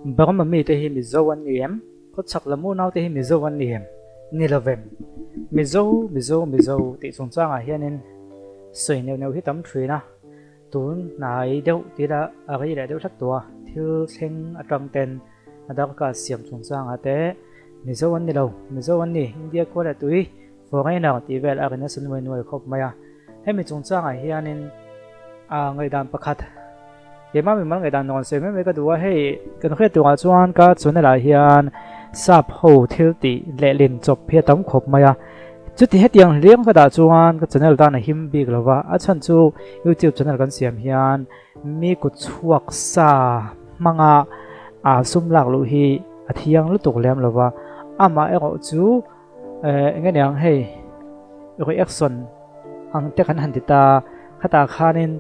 Burma mite hi Mizo an ni em? Khawchhak lam unaute hi Mizo an ni em? Ni lovem. Mizo, Mizo, Mizo tih chungchangah hianin sawi neuh neuh hi tam thin a, tun hnai deuh tila a rei leh deuh hlat tawh a, thil thleng atang ten a darkar siam chungchangah te Mizo an ni lo, Mizo an ni, India khua leh tui, foreigner tih vel a ri nasa nuai nuai khawp mai a. Hemi chungchangah hianin a ngaihdan pakhat keimah mimal ngaihdan rawn sawi mai mai ka duh a, hei kan hriat turah chuan ka channel ah hian sap ho thil tih lehlin chawp hi a tam khawp mai a, chuti hetiang hliam ka dah chuan ka channel tan a him bik lo va, a chhan chu youtube channel kan siam hian mi kut chhuak sa hmanga a sum lak luh hi a thiang lutuk lem lo va, amah erawh chu Eng nge niang hei reaction ang te kan han ti ta khatah khanin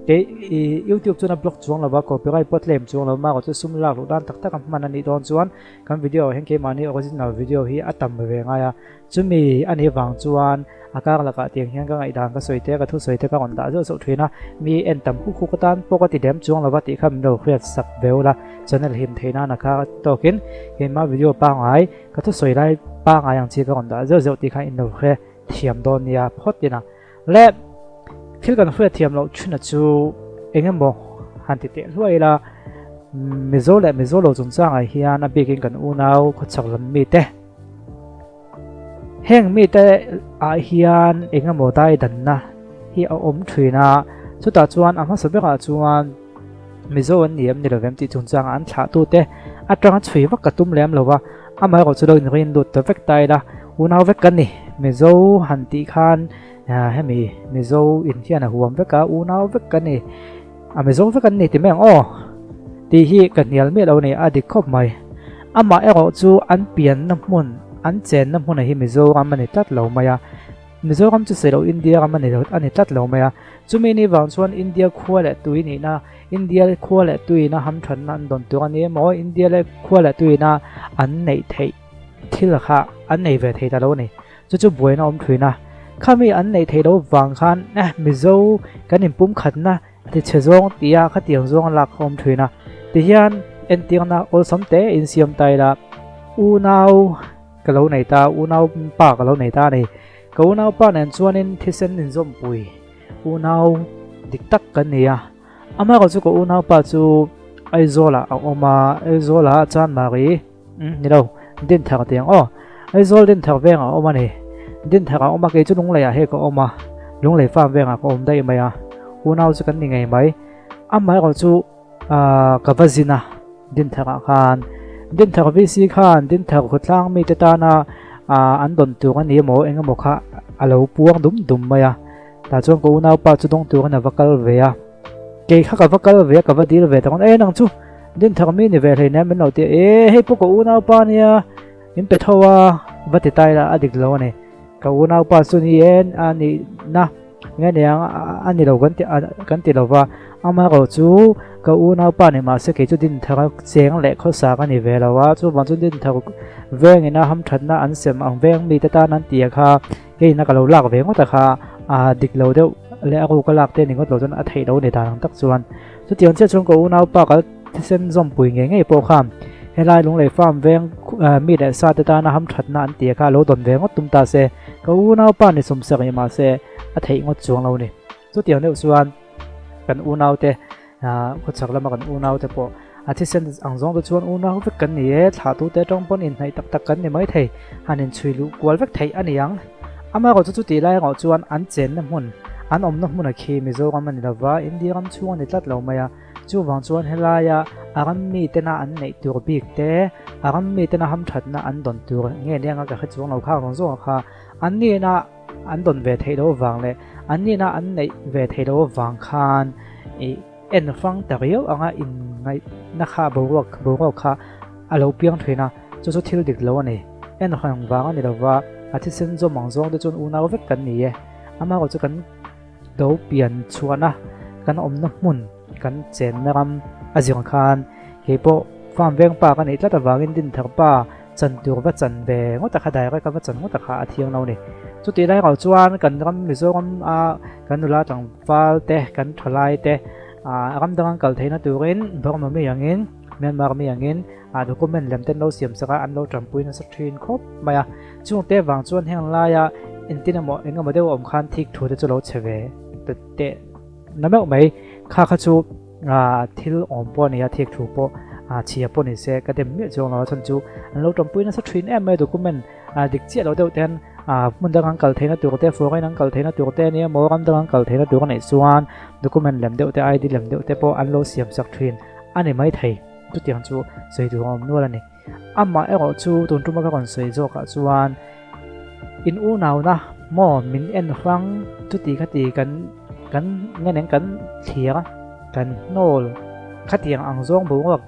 kei i youtube chuan a block chuang lova copyright pawh claim chuang lo mah chu sum lak luh dan tak tak a hman a nih dawn chuan kan video ah hian keimahni original video hi a tam ve ngai a chumi a nih vang chuan a kar lakah tiang hian ka ngaihdan ka sawi te ka thusawi te ka rawn dah zeuh zeuh thin a mi en tam huk huk atan pawh ka ti dem chuang lova tih kha min lo hriat sak veu la channel him theih nan a kar tawkin keimah video pangngai Ka thusawi lai pangai ang chi ka rawn dah zeuh zeuh tih kha in lo hre thiam dawn nia phawt ina. Le thil kan hriat thiam loh thin a chu eng emaw han ti teh hluai ila Mizo leh Mizo lo chungchangah hian a bikin kan unau khawchhak lam mite heng mite ah hian eng emaw daidanna hi a awm thin a chutah chuan a hmasa berah chuan Mizo an ni em ni lovem tih chungchangah an thlahtute atanga chhui vak ka tum lem lo va, amaherawh chu lo inrin lut ta vek ta ila, unau vek kan ni. Mizo han tih khan hemi Mizo in hian a huam vek a, unau vek kan ni, a Mizo vek an ni ti mai ang aw tih hi ka hnial miah lo a ni, a dik khawp mai. Amaherawh chu an pianna hmun, an chenna hmunah hi Mizoram a ni tlat lo mai a. Mizoram chu sawi loh India ram a ni lo a ni tlat lo mai a, chumi ni vang chuan India khua leh tui nihna, India khua leh tuiina hamthanna an dawn tur a ni emaw, India leh khua leh tuiina an neih theih thil kha an nei ve thei ta lo a ni. Chu chu buaina awm thin a, khami an neih theih loh vang khan eh Mizo kan inpumkhatna ti chhe zawng tia khatiang zawng a lak kha awm thin a, tihian entirna awlsam te insiam ta ila unau, Ka lo nei ta, unau pa ka lo nei ta a ni. Ka unau pa nen chuanin thisen inzawmpui unau dik tak kan ni a. Amaherawh chu ka unau pa chu Aizawlah a awm a, Aizawlah Chanmari, umm ni lo, Dinthar tih ang aw, Aizawl Dinthar vengah a awm a ni. Dinthar a awm a, kei chu Lungleiah hei ka awm a, Lunglei farm vengah ka awm daih mai a, unau chu kan ni ngei mai. Amaherawh chu. Ka va zin a, Dintharah khan. Dinthar VC khan Dinthar khawtlang mite tana an dawn tur a ni emaw eng emaw kha a lo puang dum dum mai a. Tah chuan ka unaupa chu dawng turin a va kal ve a. Kei kha ka va kal ve a, ka va dil ve tak e nang chu Dinthar mi ni ve hleinem min lo ti a, e hei pawh ka unaupa nia min pe tho a va ti ta ila a dik lo a ni. Ka unaupa chu ni e a nihna. Nge niang a ni lo kan ti kan ti lova, amaherawh chu ka unaupa ni mahse kei chu Dinthar a cheng leh khawsa ka ni ve lo a, chuvang chu Dinthar vengin a hamthatna an sem ang veng mite tan an ti a kha keiin a ka lo lak ve ngawt a kha a dik lo deuh leh a ruk a lak te ni ngawt lo chuan a theih lo ni dan ang tak chuan. Chutiang chiah chuan ka unaupa ka thisen zawmpui ngei ngei pawh khan helai Lunglei farm veng mi leh sa te tana hamthatna an ti a kha a lo dawn ve ngawt tum ta se, ka unaupa ni sawmsak ni mahse a theih ngawt chuang lo ni. Chutiang deuh chuan kan unaute khawchhak lama kan unaute pawh a thisen ang zawng te chuan unau vek kan ni e, thlahtute atang pawn inhnaih tak tak kan ni maithei, han inchhui luh kual vek theih a ni ang. Amaherawh chu chutih lai erawh chuan an chenna hmun, an awmna hmuna khi Mizoram a ni lova, India ram chhung a ni tlat lo mai a. Chuvang chuan helaia a ram mitena an neih tur bik te, a ram mitena hamthatna an dawn tur nge nia nga ka hre chuang lo kha rawn zawng kha an nihna an dawn ve theih loh avang leh an nihna an neih ve theih loh avang khan ih en fang ta riau anga inngaihna kha boruak boruak kha a lo piang thin a, chu chu thil dik lo a ni. En reng vang a ni lova, a thisen zawm ang zawng te chuan unau vek kan ni e. Amaherawhchu chu kan do pian chhuahna kan awmna hmun kan chenna ram a zir khan keipawh farm veng pa ka neih tlat avangin Dinthar pa chan tur va chan ve ngawt a kha direct a va chan ngawt a kha a thiang lo ni. Chutih lai erawh chuan kan ram Mizoram a kan nula tlangval te kan thalai te ram dang an kal theihna turin Burma mi angin. Myanmar mi angin ah document lem te an lo siam sak a, an lo tanpui nasa thin khawp mai a. Chungte vang chuan heng laia entin emaw eng emaw deuh a awm khan thik thu te chu lo chhe ve teh na meuh mai. Kha kha chu ah thil awm pawh a ni a, thik thu pawh ah chhia pawh ni se ka dem miah chuang lo a chhan chu an lo tanpui nasa thin em mai document ah dik chiah lo deuh ten ah hmun dang an kal theihna tur te foreign an kal theihna tur te a nia maw ram dang an kal theihna tur a neih chuan document lem deuh te ID lem deuh te pawh an lo siam sak thin a ni maithei chutiang chu sawi tur a awm nual a ni. Amah erawh chu tun tuma ka rawn sawi zawkah chuan in unauna maw min en hrang chuti khati kan kan nge neng kan thlir a kan hnawl khatiang ang zawng boruak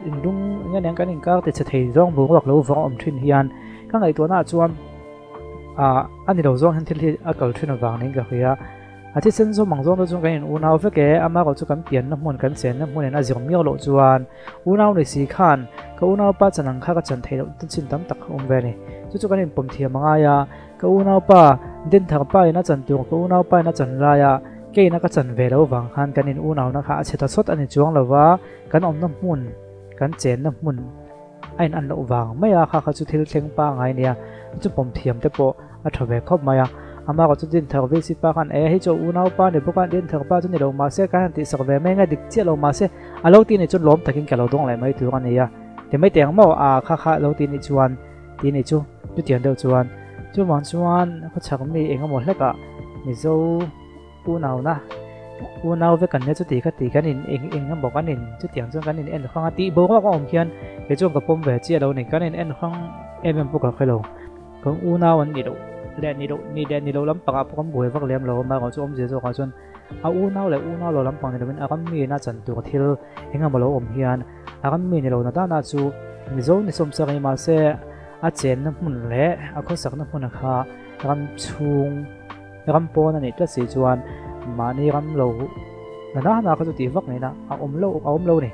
in lung nge neng kan inkar ti chhe thei zawng boruak lo vawng awm thin hian ka ngaihtuahna ah chuan ah a ni lo zawng hian thil hi a kal thin avang niin ka hria. A thisen zawm ang zawng te chuan kan in unau vek e, amarawh chu kan pianna hmun kan chenna hmunin a zir miau loh chuan unau ni si khan ka unaupa chan ang kha ka chan theih loh te chin tam tak a awm ve a ni. Chu chu kan inpawm thiam a ngai a, ka unaupa Dinthar pa in a chan tur ka unaupa in a chan lai a, keina ka chan ve lo vang khan kan in unauna kha a chhe ta sawt a ni chuang lo va, kan awmna hmun kan chenna hmun a in an loh vang mai a, kha kha chu thil thleng pangai a nia, chu pawm thiam te pawh a tha ve khawp mai a. Amah chu Dinthar VC pa khan e hei chu a unau pa ni bawk a, Dinthar pa chu ni lo mahse kan han tihsak ve mai ang a, dik chiah lo mahse a lo tih nih chuan lawm takin ka lo dawng leh mai tur a ni a, ti mai teh ang maw a kha kha lo tih nih chuan tih nih chu chutiang deuh chuan chuvang chuan khawchhak mi eng emaw hlekah Mizo Unauna, unau vek kan nia chuti kha ti kan in eng eng emaw kan in chutiang chuan kan in en hrang a tih boruak a awm hian kei chuan ka pawm ve chiah lo ni kan in en hrang em em pawh ka hre lo kan unau an ni loh leh ni loh ni leh ni loh lampangah pawh kan buai vak lem lo amaherawh chu awmzia zawkah chuan a unau leh unau lo lampang ni lovin a ram mi ina chan tur thil eng emaw lo awm hian a ram mi ni lo na dana chu Mizo ni sawmsak a ni mahse a chenna hmun leh a khawsakna hmun a kha ram chhung Ram pawn a nih tlat si chuan mahni ram lo na na na kha chu tih vak ngaihna a awm lo a awm lo ni.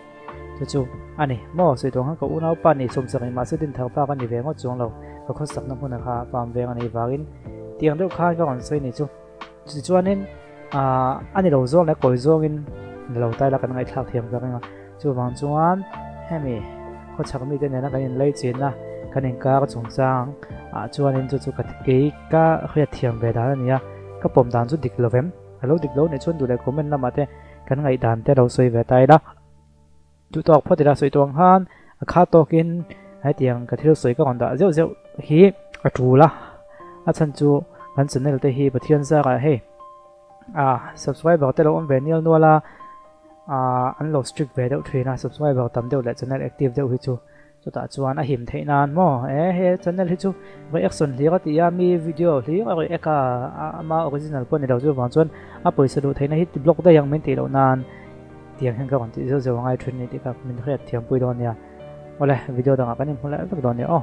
Chu chu a ni maw sawi tawng khan ka unaupa nih sawm sak engmah se dinthar pa ka ni ve ngawt chuang lo ka khawsakna hmuna kha farm veng a nih vangin tiang deuh khan ka rawn sawi ni chu. Chutichuanin aah a ni lo zawng leh kawi zawngin ni lo ta ila kan ngaihthlak thiam ka ring a. Chuvang chuan hemi khawchhak mite nena kan inlei chinna kan inkar chungchang ah chuanin chu chu ka kei ka hriat thiam ve dan a ni a, ka pawm dan chu dik lo vem, a lo dik lo nih chuan duh leh comment lamah te kan ngaihdan te lo sawi ve ta ila. Duh tawk phawt ila sawi tawh ang khan a kha tawkin hetiang ka thil sawi ka rawn dah zeuh zeuh hi a tul a, a chhan chu kan channel te hi Pathian zarah hei ah subscriber te lo awm ve nial nual a. Ahh an lo strict ve deuh thin a, subscriber tam deuh leh channel active deuh hi chu chutah chuan a him theih nan maw e he channel hi chu reaction hlir a ti a mi video hlir a react a ama original pawh ni lo chu vang chuan a pawisa duh theihna hi ti block daih ang min tih loh nan tiang hian ka rawn tih zeuh zeuh a ngai thin a ni tih kha min hriat thiam pui dawn nia awle video dangah kan inhmu leh vek dawn nia aw.